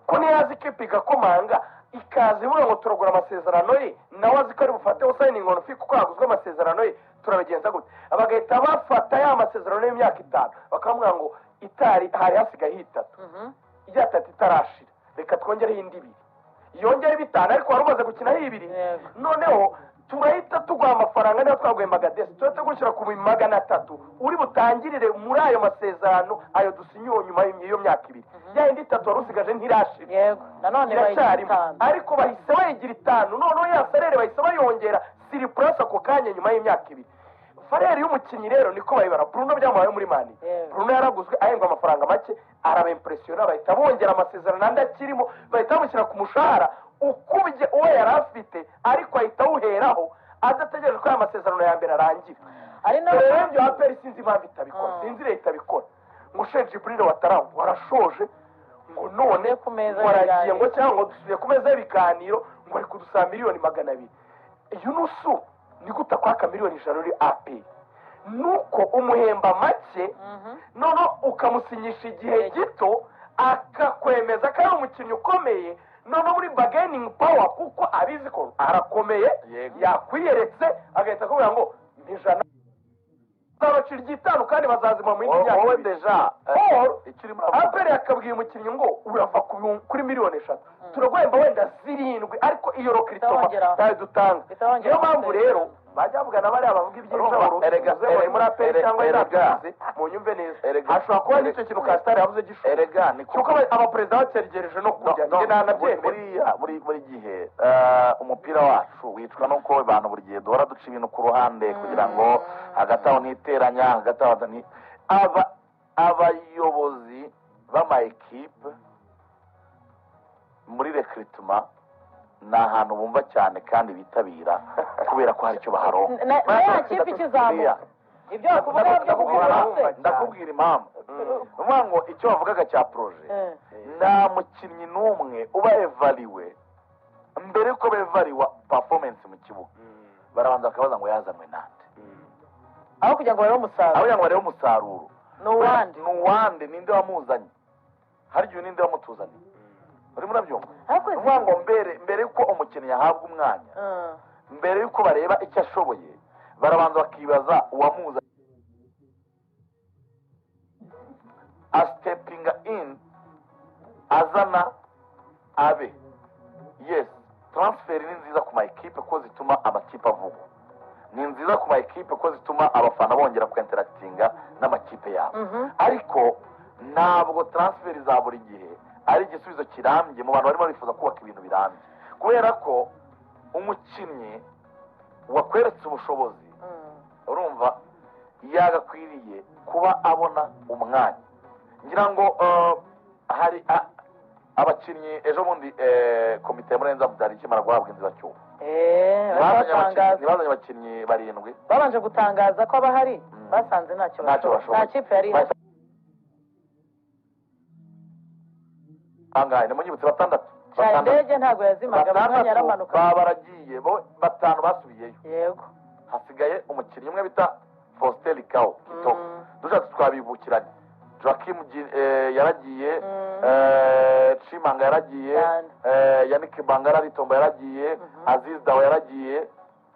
ko niyo yazi ikipe igakomanga ikaza ivuga ngo turagura amasezerano ye, nawe azi ko ari bufateho signing on fee kuko yaguzwe amasezerano ye, turabigenza gute?" Bagahita bafata ya masezerano y'imyaka 5, bakamubwira ngo itari hari hasigayeho 3, ijya 3 itarashira, reka twongereho indi 2, yongere 5, ariko wari umaze gukinaho 2. Noneho turahita tuguha amafaranga, niba twaguhembaga desi, turahita gushyira ku 300 uri butangirire muri ayo masezerano ayo dusinyiwe nyuma y'iyo myaka 2. Ya yindi 3 wari usigaje ntirashira. Yego, nanone bayigira Iracyarimo. 5. Ariko bahise bayigira 5, noneho ya salaire bahise bayongera sur place ako kanya nyuma y'imyaka 2. Valeur y'umukinnyi rero niko bayibara. Bruno byamubayeho muri Man U. Bruno yaraguzwe ahembwa amafaranga make, arabempresiyona, bahita bongera amasezerano andi akirimo, bahita bamushyira ku mushahara ukubye uwo yari afite, ariko ahita awuheraho adategereje ko aya masezerano ya mbere arangira. Ari nawe. Rero ibyo APR sinzi impamvu itabikora. Sinzi leta itabikora ngo Cheick Djibril Ouattara warashoje, ngo none ku meza ngo aragiye, ngo y'ibiganiro. cyangwa ngo dusubiye ku meza y'ibiganiro, ngo ari kudusaba miliyoni 200. Yunusu ni gute akwaka miliyoni 100 uri APR? Nuko umuhemba make, noneho ukamusinyisha igihe gito, akakwemeza ko ari umukinnyi ukomeye, noneho muri bargaining power, kuko abizi ko arakomeye, yakwiyeretse, agahita akubwira ngo ni 100, zabacira iry'itanu kandi bazazima mu yindi myaka Wowe 2. Déjà Paul icyo urimo uravuga APR yakabwiye umukinnyi ngo urava kuri miliyoni 3, turaguhemba wenda 7, ariko iyo recrutement Bitawongera. ntayo dutanga. Bitawongera Niyo mpamvu amasezerano. rero bajya bavugana bariya bavuga iby'injaburo, Erega- uze ngo ni muri APR cyangwa erega- inabyuze, munyumve neza. Erega- Hashobora kuba n'icyo kintu Kasitari yavuze gishoboka, Erega ni cy'uko abaperezida bategereje no kujya. Njye nanabyemera. Buriya buri gihe umupira wacu wicwa nuko abantu buri gihe duhora duca ibintu ku ruhande kugira ngo hagati aho ntiteranya, hagati aho ni aba abayobozi b'ama ekipe muri recrutement ni ahantu bumva cyane kandi bitabira, kubera ko hari icyo baharonka. Na ya kipe ikizamuka, ibyo bakuvuga byo kugura se. Ndakubwira impamvu. Ni ukuvuga ngo icyo bavugaga cya projet, nta mukinnyi n'umwe uba evariwe. Mbere yuko bevariwa performance mu kibuga, barabanza bakabaza ngo yazanywe nande? Aho kugira ngo barebe umusaruro. Aho kugira ngo barebe umusaruro. Ni uwande? Ni uwande? Ninde wamuzanye? Hari igihe ninde wamutuzaniye? Urimo urabyumva? Ariko Ni ukuvuga ngo mbere yuko umukinnyi ahabwa umwanya, mbere yuko bareba icyo ashoboye, barabanza bakibaza uwamuzanye asitepinga in azana abe. Yes, transfer ni nziza ku ma ekipe ko zituma amakipe avugwa, ni nziza ku ma ekipe ko zituma abafana bongera kwenterakitinga n'amakipe yabo, ariko ntabwo transfer za buri gihe ari igisubizo kirambye mu bantu barimo bifuza kubaka ibintu birambye, kubera ko umukinnyi wakweretse ubushobozi, urumva, yagakwiriye kuba abona umwanya. Ngira ngo hari abakinnyi ejo bundi komite ya Murenzi Abdali ikimara guhabwa inzibacyuho, bahita batangaza. ntibazanye abakinnyi barindwi? Babanje gutangaza ko abahari, basanze ntacyo Ntacyo bashoboye. bashoboye. Nta kipe yari ihari. Bangahe? Nimunyibutse, batandatu? Cya Batandatu. indege ntabwo yazimaga buri mwanya, Batandatu yaramanuka. baba baragiye bo, batanu basubiyeyo. Hasigaye umukinnyi umwe bita Faustin Likao Kitoko. Dushatse twabibukiranye. Joaquim yaragiye, Chimanga yaragiye, Cyane. Yannick Bangara Ritombo yaragiye, Aziz Dawa yaragiye,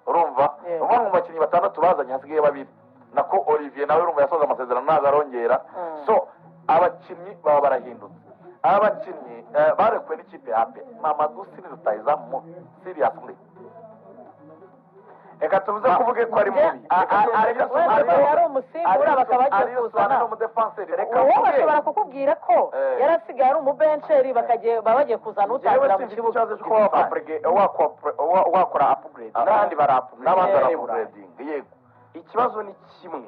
urumva? Umwe mu bakinnyi batandatu bazanye hasigaye babiri, nako Olivier nawe urumva yasoza amasezerano, ntabwo arongera. So abakinnyi baba barahindutse. Aba bakinnyi barekuwe n'ikipe ya APR, Mamadou Sy ni rutahizamu, seriously? Reka tubuze kuvuge ko ari mubi. Wenda ko yari umusimbura, bakaba bagiye kuzana Umudefanseri. Reka uwo mvuge. bashobora kukubwira ko yari asigaye ari umubenceri, bakagiye baba bagiye kuzana Njyewe utangira mu simfite kibuga. ikibazo cyo kuba wakora upgrade, n'abandi bara upgrade. N'abandi Nibura. baramuredinga, yego. Ikibazo ni kimwe.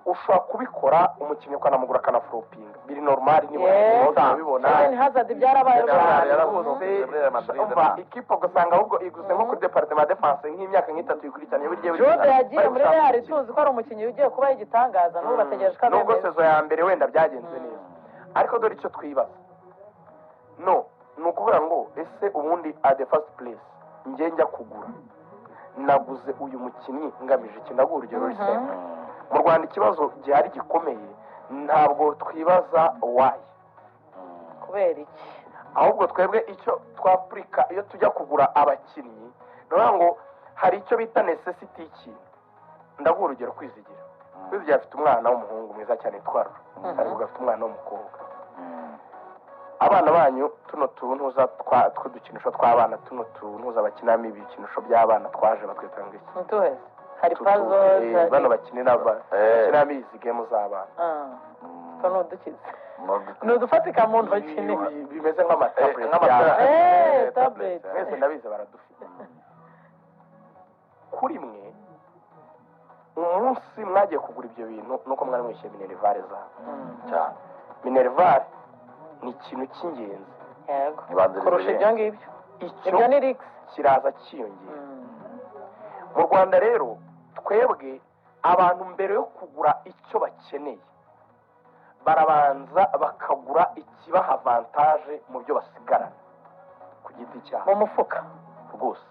Ushobora kubikora umukinnyi ukanamugura akanafurupinga, biri normal, niba urabibona. Eden Hazard byarabaye Eden Hazard rwose. yarabuze muri Real Madrid. Umva, ikipe ugasanga ahubwo iguze nko kuri département defense nk'imyaka nk'itatu ikurikiranye, buri gihe Jude yagiye bari muri gushaka Real umukinnyi. tuzi ko ari umukinnyi ugiye kuba igitangaza, n'ubu bategereje ko Nubwo abemeza. saison ya mbere wenda byagenze neza, ariko dore icyo twibaza no ni ukuvuga ngo ese ubundi at the first place njye njya kugura, naguze uyu mukinnyi ngamije iki? Ndaguha urugero ruri simple. Mu Rwanda ikibazo gihari gikomeye, ntabwo twibaza why. Kubera iki? Ahubwo twebwe icyo twapurika iyo tujya kugura abakinnyi, ni ukuvuga ngo hari icyo bita necessity y'ikintu. Ndaguha urugero, Kwizigira. Kwizigira afite umwana w'umuhungu mwiza cyane witwa Rura, ariko afite umwana w'umukobwa. Abana banyu tuno tuntuza tw'udukinisho tw'abana, tuno tuntuza bakinamo ibikinisho by'abana twaje, batwita ngo iki? Ntuheze, hari puzzles, hari Bano bakinira bakinamo izi game z'abana. Utwo ni udukize, ni udufatika mu ntoki ni Bimeze nk'amatablet. Tablet. Mwese ndabizi baradufite. Kuri mwe umunsi mwagiye kugura ibyo bintu nuko mwari mwishyuye minerval zabo Cyane. Minerval ni ikintu cy'ingenzi. Yego. Ibanziriza Kurusha ibyo ngibyo. Icyo Ibyo ni rigisi. kiraza cyiyongera. Mu Rwanda rero twebwe abantu mbere yo kugura icyo bakeneye, barabanza bakagura ikibaha avantage mu byo basigarana ku giti cyabo, Mu mufuka. rwose.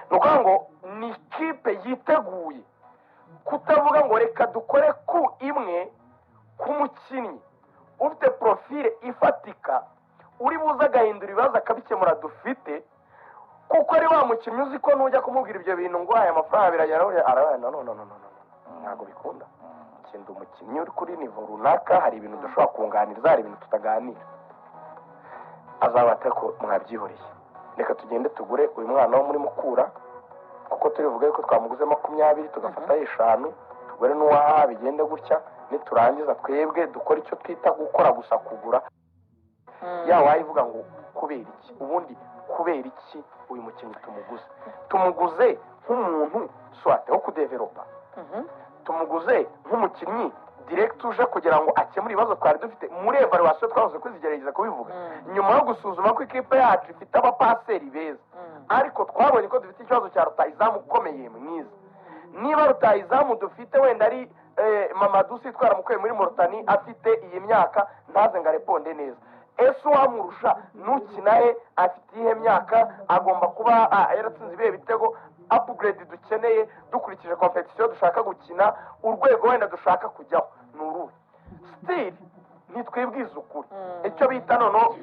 Ni ukuvuga ngo ni ikipe yiteguye kutavuga ngo reka dukore ku imwe ku mukinnyi ufite profile ifatika, uri buze agahindura ibibazo akabikemura dufite, kuko ari wa mukinnyi uzi ko nujya kumubwira ibyo bintu ngo aya mafaranga biragera arabana, no, no, no, no, no, ntabwo bikunda. Genda umukinnyi uri kuri niveau runaka, hari ibintu udashobora kunganiriza, hari ibintu tutaganira, azaba ko mwabyihoreye. Reka tugende tugure uyu mwana wo muri Mukura, kuko turivuga yuko twamuguze 20, tugafataho 5, tugure n'uwaha, bigende gutya. Niturangiza twebwe dukora icyo twita gukora gusa kugura. Ya wayivuga ngo kubera iki? Ubundi kubera iki uyu mukinnyi tumuguze? Tumuguze nk'umuntu soit wo kudevelopa, tumuguze nk'umukinnyi direct uje kugira ngo akemure ibibazo twari dufite muri evaluation twahoze kuzigerageza kubivuga, nyuma yo gusuzuma ko ikipe yacu ifite abapaseri beza, ariko twabonye ko dufite ikibazo cya rutahizamu ukomeye mwiza. Niba rutahizamu dufite wenda ari Mamadou Sy twaramukuye muri Mauritania, afite iyi myaka, ntaze ngo areponde neza, ese uwamurusha nukina he? Afite iyihe myaka? Agomba kuba yaratsinze ibihe bitego? Upgrade dukeneye dukurikije competition dushaka gukina, urwego wenda dushaka kujyaho ni uruhe? Still ntitwibwize ukuri, icyo bita noneho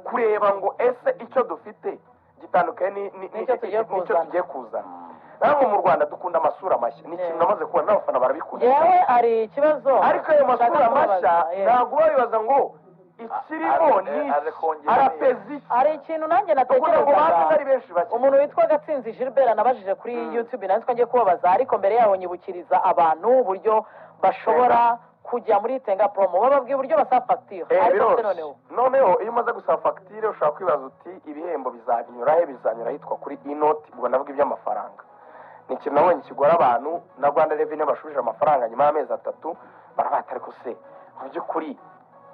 kureba ngo ese icyo dufite gitandukanye n'icyo tugiye n'icyo kuzana. Tugiye kuzana. Namwe mu Rwanda dukunda amasura mashya, ni ikintu namaze kubona, n'abafana barabikunda. Yewe, hari ikibazo Ariko ayo masura nshaka mashya, kubabaza, yewe. ntabwo uba wibaza ngo ikirimo ni Aje iki, kongera. Arapeza iki? Hari ikintu nanjye Dukunda ngo baze natekerezaga. ari benshi bake. Umuntu witwa Gatsinzi Gilbert anabajije kuri YouTube, nanjye ko ngiye kubabaza, ariko mbere yaho nyibukiriza abantu uburyo bashobora kujya muri Tenga Promo. Bababwiye uburyo basaba fagitire, ariko se Biroroshye. noneho? Noneho iyo umaze gusaba fagitire, ushobora kwibaza uti ibihembo bizanyura he? Bizanyura ahitwa kuri inoti. Ubwo ndavuga iby'amafaranga, ni ikintu nabonye kigora abantu. Na Rwanda Revenue bashubije amafaranga nyuma y'amezi 3, barabata. Ariko se mu by'ukuri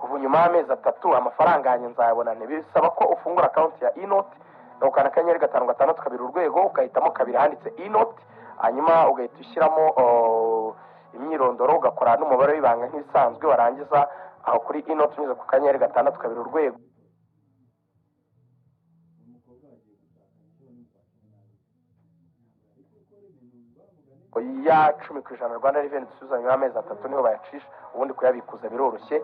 ubu nyuma y'amezi 3 amafaranga yanjye nzayabona? Bisaba ko ufungura account ya inoti, ukanda *562#, ugahitamo 2 handitse inoti, hanyuma ugahita ushyiramo imyirondoro, ugakora n'umubare w'ibanga nk'ibisanzwe. Warangiza aho kuri inoti unyuze ku *662#. Ya 10% Rwanda Revenue dusubiza nyuma y'amezi 3 niho bayacisha. Ubundi kuyabikuza biroroshye,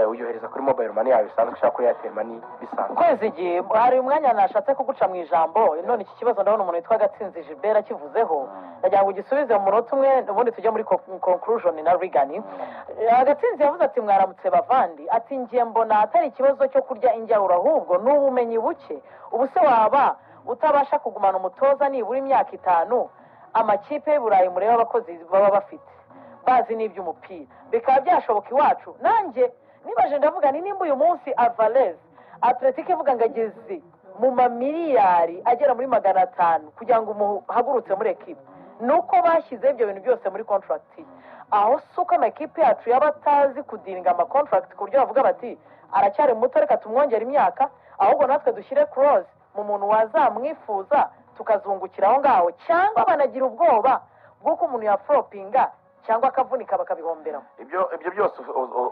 uyohereza kuri mobile money yawe bisanzwe cyangwa kuri Airtel Money bisanzwe. Kwezi igihe hari umwanya nashatse kuguca mu ijambo. None iki kibazo ndabona umuntu witwa Gatsinzi Gilbert akivuzeho, ndagira ngo ugisubize mu munota umwe, ubundi tujye muri conclusion na Rigani. Gatsinzi yavuze ati: "Mwaramutse bavandi," ati: "Ngiye mbona atari ikibazo cyo kurya injyawuro, ahubwo ni ubumenyi buke. Ubu se waba utabasha kugumana umutoza nibura imyaka 5? Amakipe y'i Burayi murebe abakozi baba bafite, bazi n'iby'umupira, bikaba byashoboka iwacu?" Nanjye nibaje ndavuga ni nimba uyu munsi Alvarez, Athletic ivuga ngo ageze mu mamiliyari agera muri 500 kugira ngo umuhagurutse muri ekipe, ni uko bashyizeho ibyo bintu byose muri contract ye. Aho si uko amakipe yacu yaba atazi kudealinga amacontract, ku buryo bavuga bati aracyari muto, reka tumwongere imyaka, ahubwo natwe dushyire clause mu muntu wazamwifuza tukazungukira aho ngaho, cyangwa banagira ubwoba bw'uko umuntu yaflopinga cyangwa akavunika bakabihomberamo? Ibyo byose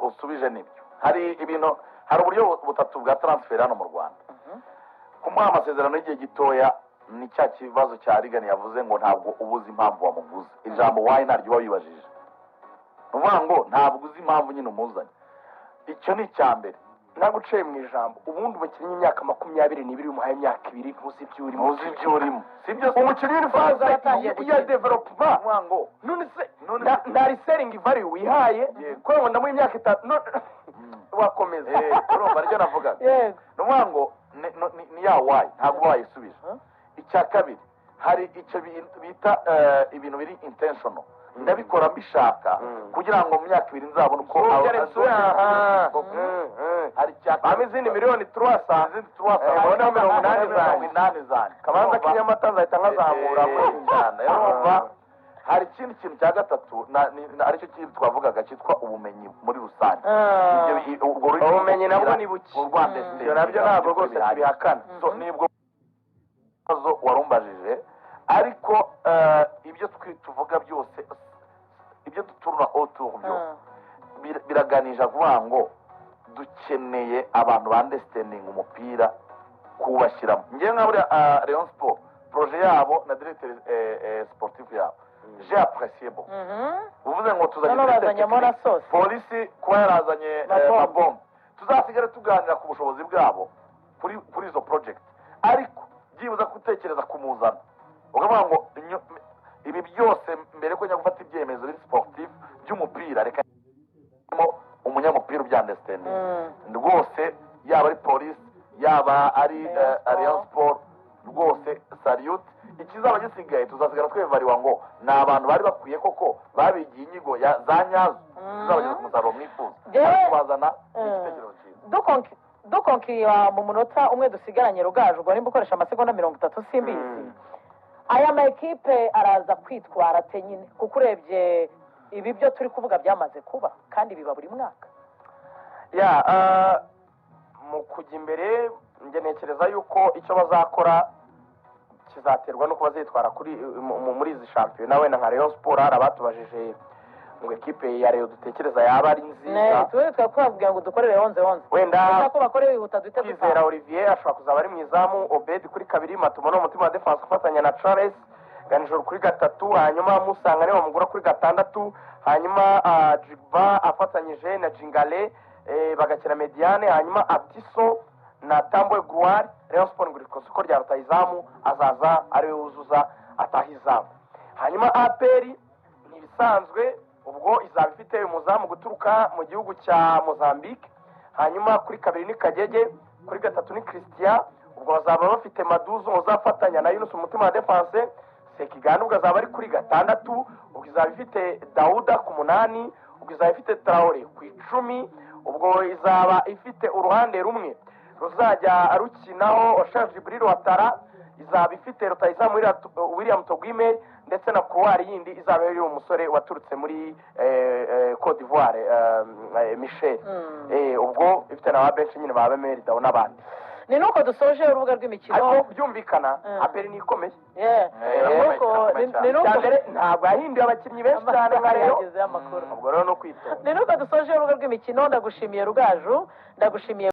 usubije nibyo. Hari ibintu, hari uburyo butatu bwa transfer hano mu Rwanda. Kumuha amasezerano y'igihe gitoya ni cya kibazo cya Rigani yavuze ngo ntabwo uba uzi impamvu wamuguze. Ijambo why ntaryo uba wibajije, ni ukuvuga ngo ntabwo uzi impamvu nyine umuzanye. Icyo ni icya mbere. Ntabwo uciye mu ijambo, ubundi umukinnyi w'imyaka 22 umuhaye imyaka 2, ntuzi ibyo urimo. Ntuzi ibyo urimo, si byo se? Umukinnyi uri phase Yatangiye ya gukina. development. Ni ukuvuga ngo None se None nta reselling value wihaye? Yego. Kubera ngo ndamuha imyaka 5 wakomeza. Urumva aricyo navugaga. Yego. Ni ukuvuga ngo ni ya why ntabwo uba wayisubije. Icya kabiri, hari icyo bita ibintu biri intentional, ndabikora mbishaka kugira ngo mu myaka 2 nzabone uko Zongera insure, aha. Hari icya Bampa izindi miliyoni turasa. Izindi turasa. Mboneho 80 zanjye. 80 zanjye. Kabanza Urumva? k'inyamata nzahita nkazamura. Cyane. Urumva hari ikindi kintu cya gatatu aricyo kintu twavugaga cyitwa ubumenyi muri rusange. Ibyo urwo rurimi Ubumenyi nabwo rw'umupira ni buke. mu Rwanda State, Ibyo nabyo ntabwo rwose tubihakana. So, nibwo kibazo warumbajije, ariko ibyo tuvuga byose, ibyo duturuna autour byose biraganisha kuvuga ngo dukeneye abantu ba understanding umupira kuwubashyiramo. Ngewe nka buriya Rayon Sport, projet yabo na directeur sportif yabo, j'ai apprécié beaucoup. Uvuze ngo tuzanye Noneho directeur bazanyemo na technique. Sosi. Polisi kuba yarazanye Mabombe. Mabombe, tuzasigare tuganira ku bushobozi bwabo kuri izo project, ariko byibuze gutekereza kumuzana ukavuga ngo ibi byose mbere ko njya gufata ibyemezo biri sportif by'umupira, reka mo umunyamupira ubyunderstanding rwose, yaba ari Polisi, yaba ari Rayon Rayon Sport. Rwose salute. Ikizaba gisigaye, tuzasigara twevariwa ngo ni abantu bari bakwiye koko, babigiye inyigo za nyazo zizabageza ku musaruro mwifuza. Jewe- Ariko kubazana ni igitekerezo cyiza. Dukonkiriya mu munota umwe dusigaranye, Rugaju, ubwo nimba ukoresha amasegonda 30, simbizi. Aya ma ekipe araza kwitwara ate nyine? Kuko urebye ibi byo turi kuvuga byamaze kuba kandi biba buri mwaka. Ya, mu kujya imbere, njye ntekereza yuko icyo bazakora kizaterwa n'uko bazitwara kuri muri izi shampiyona. Wenda nka Rayon Sport, hari abatubajije ngo ekipe ya Rayon dutekereza yaba ari nziza. Tube twakubwira ngo dukorere onze onze. Wenda Ushaka ko bakore wihuta, duhite Kwizera dutaha. Olivier ashobora kuzaba ari mu izamu, Obedi kuri kabiri, Matuma ni umutima wa defense ufatanya na Charles Ganijoro kuri gatatu, hanyuma Musanga niwe bamugura kuri gatandatu, hanyuma Jigba afatanyije na Jingale, bagakina médiane, hanyuma Atiso na Tambwe Gruar. Rayon Sport ngo iri ku isoko rya rutayizamu, azaza ariwe wuzuza ataha izamu. Hanyuma APR ni ibisanzwe, ubwo izaba ifite umuzamu guturuka mu gihugu cya Mozambique, hanyuma kuri kabiri ni Kagege, kuri gatatu ni Christian, ubwo bazaba bafite Maduzo uzafatanya na Yunus umutima wa defense, Sekiganda ubwo azaba ari kuri gatandatu, ubwo izaba ifite Dawuda ku munani, ubwo izaba ifite Traore ku 10, ubwo izaba ifite uruhande rumwe ruzajya rukinaho Osha Jibril Watara, izaba ifite rutayizamu William Togwime, ndetse na couloir yindi izaba iri umusore waturutse muri Cote d'Ivoire, Michel. Ubwo ifite na ba benshi nyine, ba Bemeri Dawo n'abandi. Ni nuko dusoje urubuga rw'imikino. Ariko byumvikana, APR ni ikomeye. Nuko ni nuko Icya mbere, ntabwo yahinduye abakinnyi benshi cyane nka Rayon. Yagezeho amakuru. Ubwo rero no kwitonda. Ni nuko dusoje urubuga rw'imikino. Ndagushimiye Rugaju, ndagushimiye.